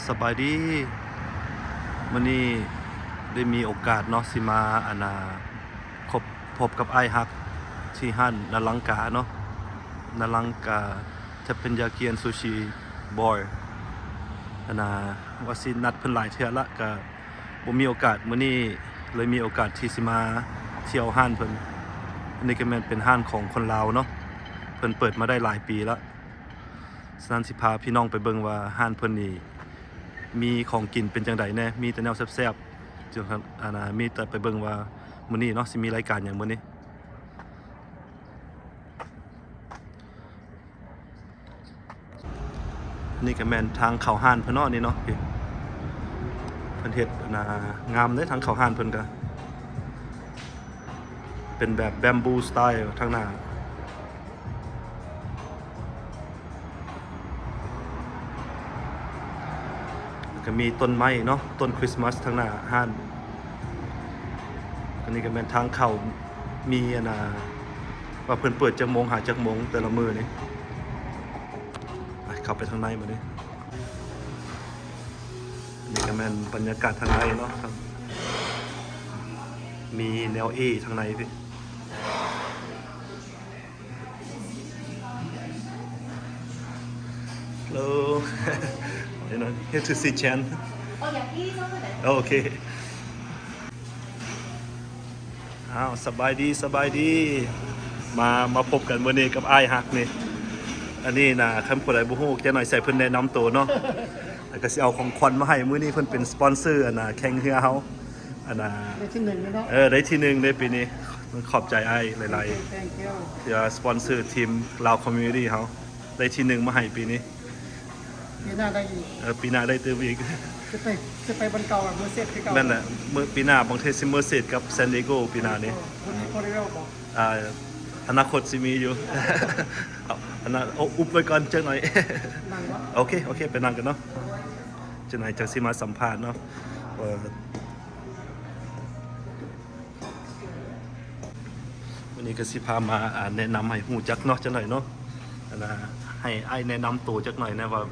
ສະບາຍດີ ມື້ນີ້ໄດ້ມີໂອກາດເນາະ ຊິມາ ອັນນ່າ ພົບ ພົບກັບອ້າຍຮັກທີ່ຮ້ານນາລັງກາເນາະ ນາລັງກາ Teppanyaki and Sushi Bar ອັນນ່າ ວ່າຊິນັດເພິ່ນຫຼາຍເທື່ອລະ ກະບໍ່ມີໂອກາດ ມື້ນີ້ເລີຍມີໂອກາດທີ່ຊິມາທ່ຽວຮ້ານເພິ່ນ. ອັນນີ້ກະແມ່ນເປັນຮ້ານຂອງຄົນລາວເນາະ ເພິ່ນເປີດມາໄດ້ຫຼາຍປີລະ. ສະນັ້ນຊິພາພີ່ນ້ອງໄປເບິ່ງວ່າຮ້ານເພິ່ນນີ້ມີຂອງກິນເປັນຈັ່ງໃດແດ່ ມີແຕ່ແນວແຊບໆ ຈັ່ງ ອັນນ່າ ມີແຕ່ໄປເບິ່ງວ່າມື້ນີ້ເນາະ ຊິມີລາຍການຫຍັງມື້ນີ້. ນີ້ກະແມ່ນທາງເຂົ້າຮ້ານເພິ່ນເນາະ ນີ້ເນາະ ເພິ່ນເຮັດ ອັນນ່າ ງາມເດ້ ທາງເຂົ້າຮ້ານເພິ່ນກະເປັນແບບ bamboo style ທາງໜ້າ. ກະມີຕົ້ນໄມ້ເນາະ ຕົ້ນຄຣິສມາສທາງໜ້າຮ້ານ. ອັນນີ້ກະແມ່ນທາງເຂົ້າ ມີ ອັນນ່າ ວ່າເພິ່ນເປີດຈັກໂມງຫາຈັກໂມງແຕ່ລະມື້ນີ້. ໄປ ເຂົ້າໄປທາງໃນບາດນີ້. ອັນນີ້ກະແມ່ນບັນຍາກາດທາງໃນເນາະ ມີແນວເອທາງໃນພີ້. Hello. You know, here to see Chan. Oh, yeah, he's over there. Oh, okay. ອ້າວ ສະບາຍດີ ສະບາຍດີ ມາ ມາພົບກັນມື້ນີ້ກັບອ້າຍຮັກນີ້. ອັນນີ້ນະ ຄັນຜູ້ໃດບໍ່ຮູ້ ຈັກໜ້ອຍໃຫ້ເພິ່ນແນະນຳໂຕເນາະ ແລ້ວກະຊິເອົາຂອງຂວັນມາໃຫ້. ມື້ນີ້ເພິ່ນເປັນສະປອນເຊີ ອັນນ່າ ແຂ່ງເຮືອເຮົາ ອັນນ່າ ໄດ້ທີໜຶ່ງເນາະ. ເອີ ໄດ້ທີໜຶ່ງເດ້ປີນີ້. ຂອບໃຈອ້າຍຫຼາຍໆ Thank you. ທີ່ວ່າສະປອນເຊີທີມລາວຄອມມູນິຕີ້ເຮົາ ໄດ້ທີໜຶ່ງມາໃຫ້ປີນີ້. ປີໜ້າໄດ້ອີກ. ເອີ ປີໜ້າໄດ້ຕື່ມອີກ. ຈະໄປ ຈະໄປບ່ອນເກົ່າ ເມີເຊດຄືເກົ່າ. ແມ່ນແຫຼະ ມື້ ປີໜ້າບາງເທື່ອຊິເມີເຊດກັບແຊນດີເອໂກປີໜ້ານີ້. ບໍ່ມີໂປຣຕຸເກວບໍ່? ອ່າ ອະນາຄົດຊິມີຢູ່. ເອົາ ອັນນັ້ນ ອຸບໄວ້ກ່ອນຈັກໜ້ອຍ. ນັ່ງບໍ່? ໂອເຄ ໂອເຄ ໄປນັ່ງກັນເນາະ. ຈັກໜ້ອຍຈັ່ງຊິມາສຳພາດເນາະ ວ່າ ມື້ນີ້ກະຊິພາມາ ອ່າ ແນະນຳໃຫ້ຮູ້ຈັກເນາະ ຈັກໜ້ອຍເນາະ. ອັນນ່າ ໃຫ້ອ້າຍແນະນຳໂຕຈັກໜ້ອຍແດ່ ວ່າ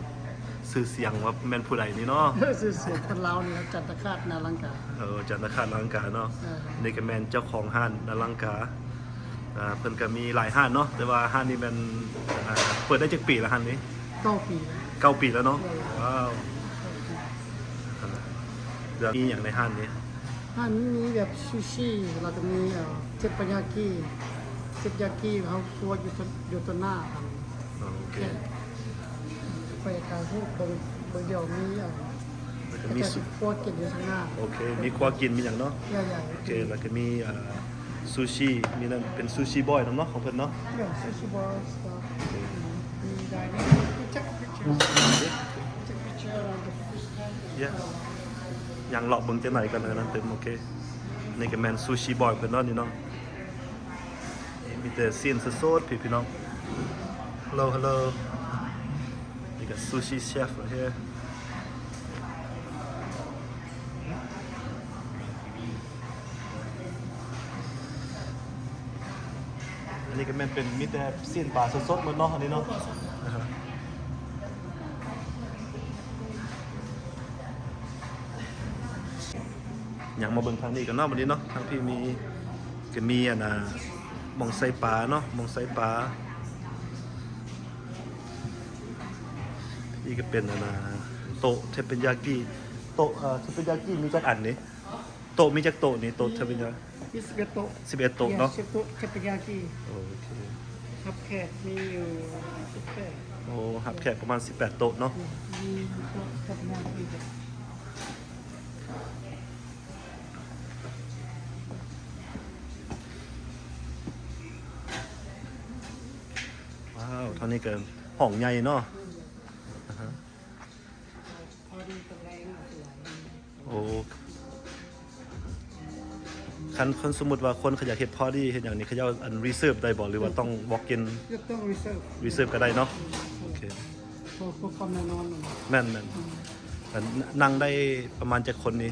ຊື່ສຽງວ່າແມ່ນຜູ້ໃດນີ້ເນາະ? ຊື່ສຽງຄົນລາວນີ້ລະ ຈັນຕະຄາດນາລັງກາ. ເອີ ຈັນຕະຄາດນາລັງກາເນາະ. ເອີ ນີ້ກະແມ່ນເຈົ້າຂອງຮ້ານນາລັງກາ. ອ່າ ເພິ່ນກະມີຫຼາຍຮ້ານເນາະ ແຕ່ວ່າຮ້ານນີ້ແມ່ນ ອ່າ ເປີດໄດ້ຈັກປີລະຮ້ານນີ້? ເກົ້າປີແລ້ວ. ເກົ້າປີແລ້ວເນາະ. ເອີ ວ້າວ. ເຈົ້າປີ. ແລ້ວມີຫຍັງໃນຮ້ານນີ້? ຮ້ານມີແບບຊູຊີ ແລ້ວກະມີ ເອີ ເທັບປາຍາກີ ເທັບຍາກີ ເຮົາຄົວຢູ່ ຢູ່ຕໍ່ໜ້າ. ອໍ ໂອເຄ ໄປຖ່າຍຮູບເບິ່ງ ເບິ່ງດຽວມີ ເອີ ແລ້ວກະມີ ມີຄົວກິນຢູ່ຂ້າງໜ້າ. ໂອເຄ ມີຄົວກິນ ມີຫຍັງເນາະ. ໂອເຄ ແລ້ວກະມີ ອ່າ ຊູຊີ ມີນັ້ນ ເປັນຊູຊີບອຍນຳເນາະ ຂອງເພິ່ນເນາະ. ຍ່າງເລາະເບິ່ງຈັກໜ້ອຍກ່ອນ ອັນນັ້ນຕື່ມ. ໂອເຄ ນີ້ກະແມ່ນຊູຊີບອຍເພິ່ນເນາະ ນີ້ເນາະ. ມີແຕ່ຊີ້ນສົດໆ ພີ່ ພີ່ນ້ອງ. Hello, hello. ນີ້ກະຊູຊີເຊຟເຮົາ. ອັນນີ້ກະແມ່ນເປັນ ມີແຕ່ຊີ້ນປາສົດໆໝົດເນາະ ອັນນີ້ເນາະ. ຍ່າງມາເບິ່ງທາງນີ້ກັນເນາະ ບັດນີ້ເນາະ. ທາງພີ້ມີ ກະມີ ອັນນ່າ ໝ່ອງໃສ່ປາເນາະ ໝ່ອງໃສ່ປາ. ນີ້ກະເປັນ ອັນນ່າ ໂຕະເທັບເປັນຍາກີ. ໂຕະ ເອີ ເທັບເປັນຍາກີມີຈັກອັນນີ້? ໂຕະມີຈັກໂຕະນີ້? ໂຕະເທັບເປັນຍາ ມີສິບເອັດໂຕະ. ສິບເອັດໂຕະເນາະ. ສິບເອັດໂຕະ ເທັບເປັນຍາກີ. ໂອເຄ ຮັບແຂກມີຢູ່ສິບແປດ. ໂອ້ ຮັບແຂກປະມານສິບແປດໂຕະເນາະ. ມີໂຕະເທັບເປັນຍາກີ. ວ້າວ ທາງນີ້ກະຫ້ອງໃຫຍ່ເນາະ. ອືມ ອາຮະ ພໍດີຕອນແລງ ໂອ້ ຄັນ ຄັນສົມມຸດວ່າຄົນເຂົາຢາກເຮັດພາຕີ້ເຮັດຫຍັງນີ້ ເຂົາເຈົ້າ ອັນ ຣີເຊີບໄດ້ບໍ່ ຫຼືວ່າຕ້ອງວອກອິນ? ຕ້ອງຣີເຊີບ. ຣີເຊີບກະໄດ້ເນາະ. ໂອເຄ ເພື່ອ ເພື່ອຄວາມແນ່ນອນ. ແມ່ນໆ. ອືມ ອັນ ນັ່ງໄດ້ປະມານຈັກຄົນນີ້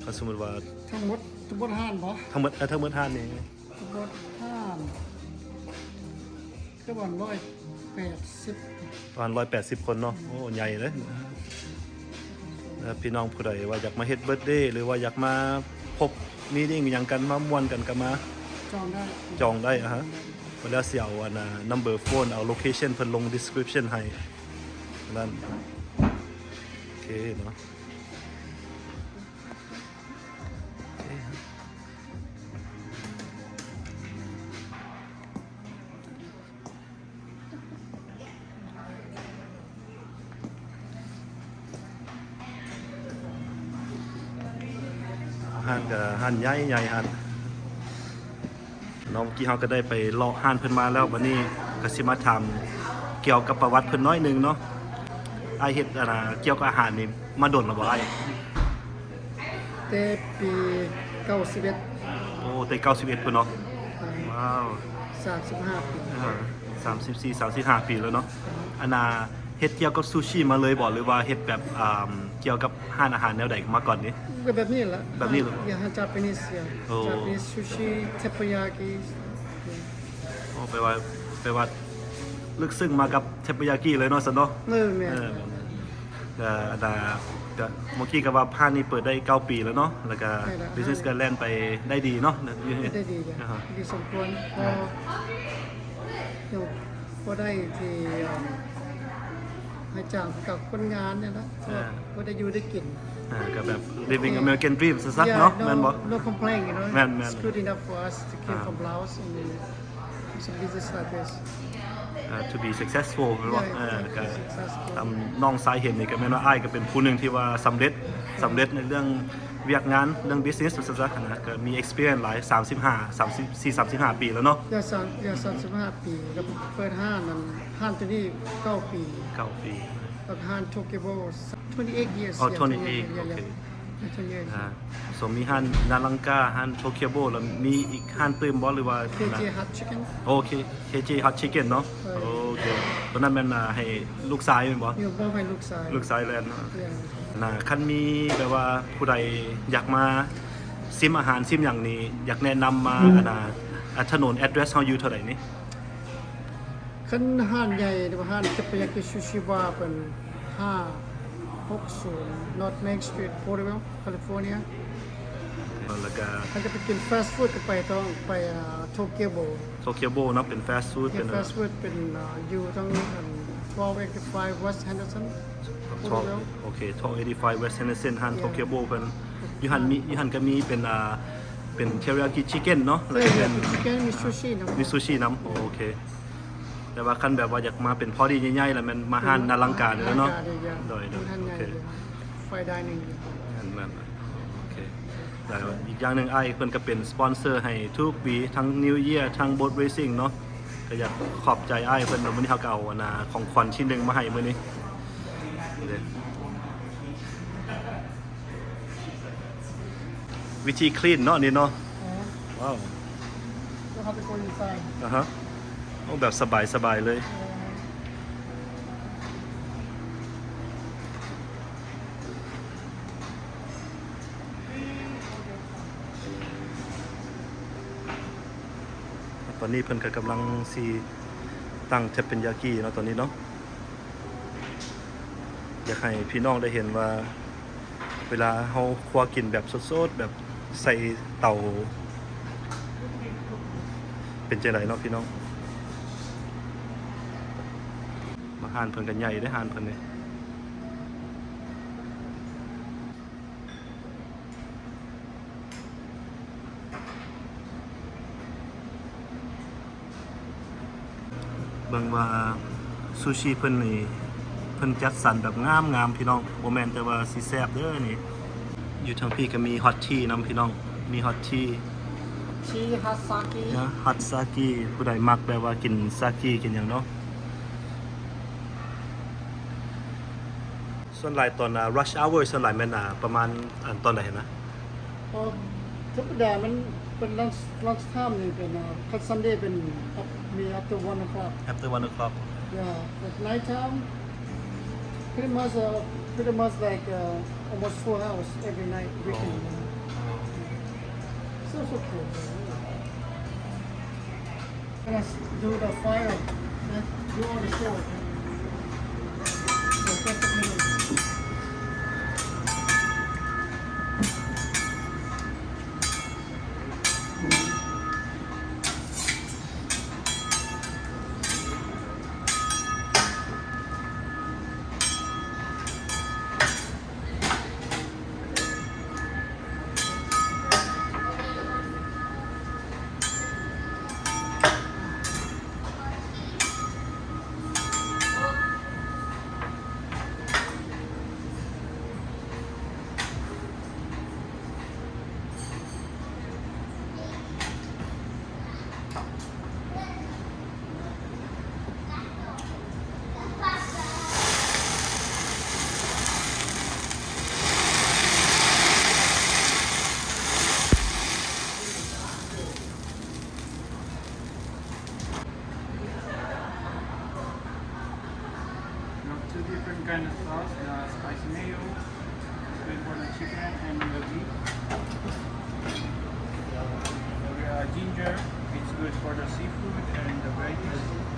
ຄັນສົມມຸດວ່າ? ທັງໝົດ ທັງໝົດຮ້ານບໍ່? ທັງໝົດ ເອີ ທັງໝົດຮ້ານນີ້ ທັງໝົດຮ້ານ ປະມານຮ້ອຍແປດສິບ ປະມານຮ້ອຍແປດສິບຄົນເນາະ. ໂອ້ ໃຫຍ່ເດ້. ຖ້າພີ່ນ້ອງຜູ້ໃດວ່າຢາກມາເຮັດເບີດເດ ຫຼືວ່າຢາກມາພົບມີດອິງຫຍັງກັນ ມາມ່ວນກັນກໍມາ ຈອງໄດ້ ຈອງໄດ້. ອາຮະ ແລ້ວຊິເອົາອັນນ່າ number phone ເອົາ location ເພິ່ນລົງ description ໃຫ້ນັ້ນ. ໂອເຄເນາະ. ຮ້ານກໍຮ້ານໃຫຍ່ໆ ຮ້ານ ເນາະ. ເມື່ອກີ້ເຮົາກໍໄດ້ໄປເລາະຮ້ານເພິ່ນມາແລ້ວ ບັດນີ້ກໍຊິມາຖາມກ່ຽວກັບປະຫວັດເພິ່ນໜ້ອຍໜຶ່ງເນາະ. ອ້າຍເຮັດ ອັນນ່າ ກ່ຽວກັບອາຫານນີ້ມາດົນແລ້ວບໍ່ອ້າຍ? ແຕ່ປີເກົ້າສິບເອັດ. ໂອ້ ແຕ່ເກົ້າສິບເອັດພຸ້ນເນາະ. ວ້າວ ສາມສິບຫ້າປີ. ເອີ ສາມສິບສີ່ ສາມສິບຫ້າປີແລ້ວເນາະ. ອັນນ່າ ເຮັດກ່ຽວກັບຊູຊິມາເລີຍບໍ່ ຫຼືວ່າເຮັດແບບ ອ່າ ກ່ຽວກັບຮ້ານອາຫານແນວໃດມາກ່ອນນີ້? ກໍແບບນີ້ແຫຼະ ແບບນີ້ເລີຍ. ອາຫານ Japanese ໂອ້ Japanese sushi, teriyaki. ໂອ້ ແປວ່າ ແປວ່າເລິກເຊິ່ງມາກັບ teriyaki ເລີຍເນາະ ຊັ້ນເນາະ. ເອີ ແມ່ນ. ເອີ ກໍ ກໍເມື່ອກີ້ກໍວ່າຮ້ານນີ້ເປີດໄດ້ເກົ້າປີແລ້ວເນາະ ແລ້ວກໍ ແມ່ນແຫຼະ business ກໍແລ່ນໄປໄດ້ດີເນາະ. ໄດ້ດີ ອ່າຮະ ດີສົມຄວນ ພໍ ອ່າ ຢູ່ ພໍໄດ້ທີ່ ເອີ່ມ ໃຫ້ຈ້າງກັບຄົນງານນີ້ແຫຼະ ພໍ ອ່າ ພໍໄດ້ຢູ່ໄດ້ກິນ. ອ່າ ກໍແບບ living American dream ຊະຊະເນາະ. ແມ່ນບໍ່? No complain, you know. ແມ່ນໆ It's good enough for us to came from Laos and some business like this. ອ່າ to be successful ແມ່ນບໍ່? ເອີ ກໍຕາມນ້ອງຊາຍເຫັນນີ້ ກໍແມ່ນວ່າອ້າຍກໍເປັນຜູ້ໜຶ່ງທີ່ວ່າສຳເລັດ ສຳເລັດໃນເລື່ອງວຽກງານ ເລື່ອງ business ວ່າຊັ້ນຊະນະ. ກໍມີ experience ຫຼາຍ ສາມສິບຫ້າ ສາມສິບສີ່ ສາມສິບຫ້າປີແລ້ວເນາະ. ຢ່າ ສາມ ຢ່າ ສາມສິບຫ້າປີ ແລ້ວເປີດຮ້ານນັ້ນ ຮ້ານໂຕນີ້ເກົ້າປີ. ເກົ້າປີ. ແລ້ວຮ້ານ Tokyo Bowl twenty-eight years. ອໍ twenty-eight. ໂອເຄ. ອ່າ ສອງ ມີຮ້ານນາລັງກາ ຮ້ານໂຕເກຍໂບ ແລ້ວມີອີກຮ້ານຕື່ມບໍ່ ຫຼືວ່າ ເຄເຈ Hot Chicken. ໂອເຄ ເຄເຈ Hot Chicken ເນາະ. ເອີ ໂອເຄ ຕົວນັ້ນແມ່ນ ອ່າ ໃຫ້ລູກຊາຍແມ່ນບໍ່? ຢູ່ ມອບໃຫ້ລູກຊາຍ. ລູກຊາຍແລ່ນເນາະ. ເອີ ນະ ຄັນມີແບບວ່າຜູ້ໃດຢາກມາຊິມອາຫານຊິມຫຍັງນີ້ ຢາກແນະນຳມາ ອືມ ອັນນ່າ ອາ ຖະໜົນ address ເຮົາຢູ່ເທົ່າໃດນີ້? ຄັນຮ້ານໃຫຍ່ ຫຼືວ່າຮ້ານ Teppanyaki Sushi Bar ເປັນຫ້າຫົກສູນ North Main Street, Porterville, California. ແລ້ວກໍ ຄັນຈະໄປກິນ fast food ກໍໄປ ຕ້ອງໄປ ອ່າ Tokyo Bowl. Tokyo Bowl ເນາະ ເປັນ fast food. ເປັນ fast food ເປັນ ອ່າ ຢູ່ທາງ ອັນ twelve eighty-five West Henderson, Porterville. ໂອເຄ twelve eighty-five West Henderson ຮ້ານ Tokyo Bowl ເພິ່ນ. ຢູ່ຫັ້ນມີ ຢູ່ຫັ້ນກໍມີເປັນ ອ່າ ເປັນ teriyaki chicken ເນາະ ແລ້ວກໍເປັນ teriyaki chicken ມີ ອ່າ sushi ນຳ. ມີ sushi ນຳ. ໂອເຄ. ແຕ່ວ່າຄັນແບບວ່າຢາກມາເປັນ party ໃຫຍ່ໆ ແລ້ວແມ່ນມາຮ້ານນາລັງກາເລີຍເນາະ. ໂດຍໆ ໂອເຄ fine dining. ແມ່ນໆ ໂອເຄ. ແລ້ວອີກຢ່າງໜຶ່ງ ອ້າຍເພິ່ນກໍເປັນສະປອນເຊີໃຫ້ທຸກປີ ທັງ New Year ທັງ Boat Racing ເນາະ. ກໍຢາກຂອບໃຈອ້າຍເພິ່ນ. ມື້ນີ້ເຮົາກໍເອົາ ອັນນ່າ ຂອງຂວັນຊິນໜຶ່ງມາໃຫ້ມື້ນີ້. ນີ້ເດ້ ວິທີ clean ເນາະ ນີ້ເນາະ. ເອີ ວ້າວ You have to go inside. ອ່າຮະ ໂອ້ ແບບສະບາຍໆ ເລີຍ. ເອີ ຕອນນີ້ເພິ່ນກໍກຳລັງຊິຕັ້ງ teppanyaki ເນາະ ຕອນນີ້ເນາະ. ຢາກໃຫ້ພີ່ນ້ອງໄດ້ເຫັນວ່າ ເວລາເຮົາຄົວກິນແບບສົດໆ ແບບໃສ່ເຕົາ ເປັນຈັ່ງໃດເນາະພີ່ນ້ອງ. ມາຮ້ານເພິ່ນກໍໃຫຍ່ເດ້ ຮ້ານເພິ່ນນີ້. ເບິ່ງວ່າຊູຊິເພິ່ນນີ້ ເພິ່ນຈັດສັນແບບງາມໆ ພີ່ນ້ອງ. ບໍ່ແມ່ນແຕ່ວ່າຊິແຊບເດີນີ້. ຢູ່ທາງພີ້ກໍມີ hot tea ນຳ ພີ່ນ້ອງ. ມີ hot tea. Tea, hot sake. ນະ hot sake. ຜູ້ໃດມັກແບບວ່າກິນ sake ກິນຫຍັງເນາະ. ສ່ວນຫຼາຍຕອນ ອ່າ rush hour ສ່ວນຫຼາຍແມ່ນ ອ່າ ປະມານ ອັນ ຕອນໃດຫັ້ນນະ? ເອີ ທຳມະດາມັນເປັນ lunch, lunch time ນີ້ເປັນ ອ່າ ຄັນ Sunday ເປັນ ມີ after one o'clock. After one o'clock. Yeah, but night time, pretty much, uh, pretty much like, uh, almost full house every night, weekend. Oh. So it's okay. Let's do the fire. Let's do all the show. So, that's the thing. Spicy mayo, it's good for the chicken and the beef. Uh, ginger, it's good for the seafood and the veggies.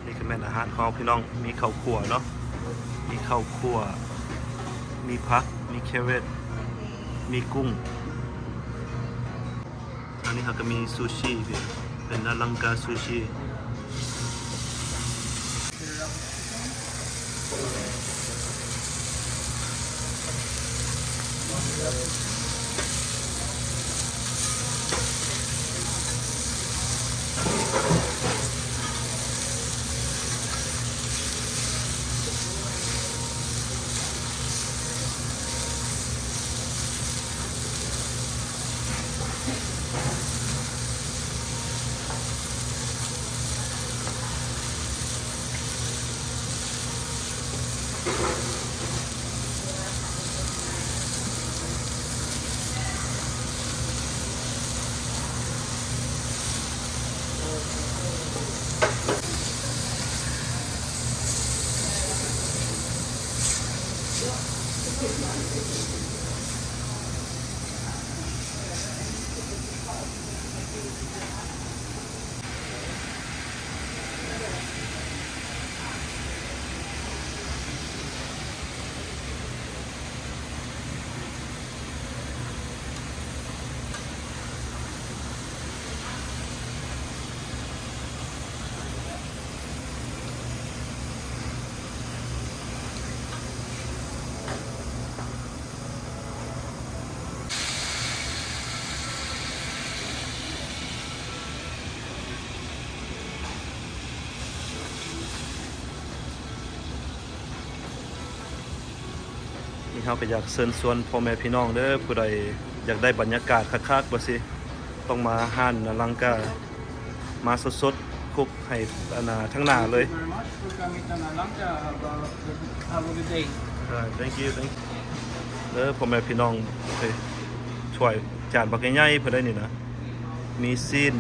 ນີ້ກໍແມ່ນອາຫານຂອງເຮົາພີ່ນ້ອງ ມີເຂົ້າຂົ້ວເນາະ ມີເຂົ້າຂົ້ວ ມີຜັກ ມີແຄເຣັດ ມີກຸ້ງ. ອັນນີ້ເຮົາກໍມີຊູຊິ ເປັນນາລັງກາຊູຊິ. ນີ້ເຮົາກໍຢາກເຊີນຊວນພໍ່ແມ່ພີ່ນ້ອງເດີ ຜູ້ໃດຢາກໄດ້ບັນຍາກາດຄັກໆ ວ່າຊິ ຕ້ອງມາຮ້ານນາລັງກາ ມາສົດໆ ຄຸກໃຫ້ ອັນນ່າ ທັງໜ້າເລີຍ. Thank you very much for coming to Nalanka. Have a, have a good day. Alright, thank you, thank you. ເດີພໍ່ແມ່ພີ່ນ້ອງ ໂອເຄ ຖ້ວຍຈານບັກໃຫຍ່ໆ ເພິ່ນໄດ້ນີ້ນະ ມີຊີ້ນ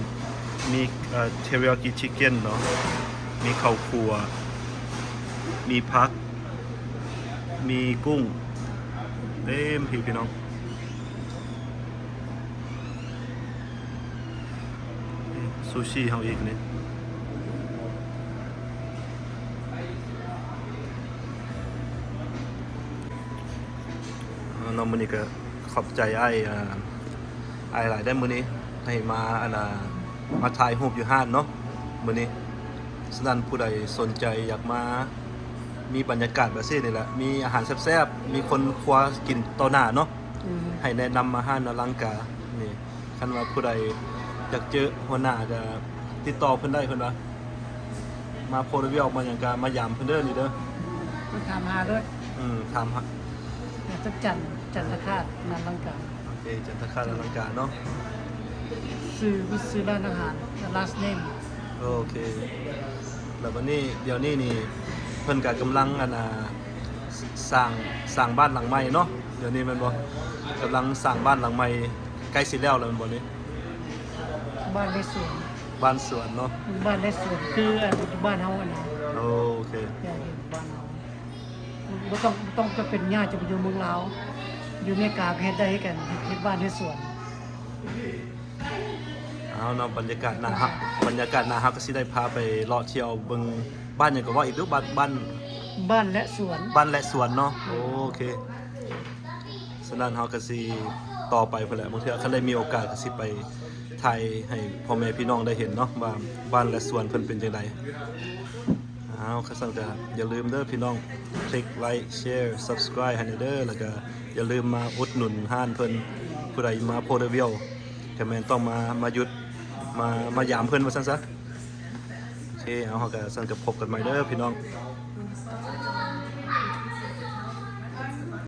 ມີ ເອີ ເທຣິຍາກິຊີກເກັນເນາະ ມີເຂົ້າຂົ້ວ ມີຜັກ ມີກຸ້ງ ເຕັມທີ່ພີ່ນ້ອງ. ນີ້ຊູຊິເຮົາອີກນີ້ ເນາະ ມື້ນີ້ກໍຂອບໃຈອ້າຍ ອາ ອ້າຍຫຼາຍເດ້ມື້ນີ້ ໃຫ້ມາ ອັນນ່າ ມາຖ່າຍຮູບຢູ່ຮ້ານເນາະ ມື້ນີ້. ສະນັ້ນຜູ້ໃດສົນໃຈຢາກມາ ມີບັນຍາກາດແບບຊີ້ນີ້ແຫຼະ ມີອາຫານແຊບໆ ມີຄົນຄົວກິນຕໍ່ໜ້າເນາະ ອືມ ໃຫ້ແນະນຳມາຮ້ານນາລັງການີ້. ຄັນວ່າຜູ້ໃດຢາກເຈີຫົວໜ້າກໍຕິດຕໍ່ເພິ່ນໄດ້ ເພິ່ນວ່າ ມາໂພດວຽວມາຫຍັງກໍມາຢາມເພິ່ນເດີນີ້ເດີ. ເພິ່ນຖາມຫາເລີຍ. ອືມ ຖາມຫາ ຈັນ ຈັນທະຄາດນາລັງກາ. ໂອເຄ ຈັນທະຄາດນາລັງກາເນາະ ຊື່ ຊື່ຮ້ານອາຫານ last name. ໂອເຄ ແລ້ວບັດນີ້ ດຽວນີ້ນີ້ ເພິ່ນກໍກຳລັງ ອັນນ່າ ສ້າງ ສ້າງບ້ານຫຼັງໃໝ່ເນາະ ດຽວນີ້ແມ່ນບໍ່? ກຳລັງສ້າງບ້ານຫຼັງໃໝ່ ໃກ້ຊິແລ້ວແລ້ວແມ່ນບໍ່ນີ້? ບ້ານ ແລະ ສວນ ບ້ານສວນເນາະ ບ້ານ ແລະ ສວນ ຄືອັນບ້ານເຮົາຫັ້ນນະ. ໂອເຄ ແມ່ນ ບ້ານເຮົາ ບໍ່ຕ້ອງ ບໍ່ຕ້ອງຈຳເປັນຍາກຈະໄປຢູ່ເມືອງລາວ ຢູ່ອາເມລິກາກໍເຮັດໄດ້ຄືກັນ ເຮັດ ເຮັດບ້ານເຮັດສວນ. ເອົາເນາະ ບັນຍາກາດໜ້າຮັກ ບັນຍາກາດໜ້າຮັກກໍຊິໄດ້ພາໄປເລາະທ່ຽວເບິ່ງ ບ້ານຫຍັງກໍເວົ້າອີກດູ ບ້ານ ບ້ານ ບ້ານ ແລະ ສວນ ບ້ານ ແລະ ສວນເນາະ. ໂອເຄ ສະນັ້ນເຮົາກໍຊິຕໍ່ໄປພຸ້ນແຫຼະ ບາງເທື່ອຄັນໄດ້ມີໂອກາດກໍຊິໄປຖ່າຍໃຫ້ພໍ່ແມ່ພີ່ນ້ອງໄດ້ເຫັນເນາະ ວ່າບ້ານ ແລະ ສວນເພິ່ນເປັນຈັ່ງໃດ. ເອົາ ຄັນຊັ້ນກໍຢ່າລືມເດີພີ່ນ້ອງ ຄລິກໄລຄ໌ ແຊຣ໌ ຊັບສະໄຄຣບ໌ ໃຫ້ແດ່ເດີ ແລ້ວກໍຢ່າລືມມາອຸດໜູນຮ້ານເພິ່ນ ຜູ້ໃດມາໂພເດີວຽວ ກໍແມ່ນຕ້ອງມາ ມາຢຸດ ມາ ມາຢາມເພິ່ນວ່າຊັ້ນຊະ. ໂອເຄ ເອົາ ເຮົາກໍຊັ້ນກໍພົບກັນໃໝ່ເດີພີ່ນ້ອງ.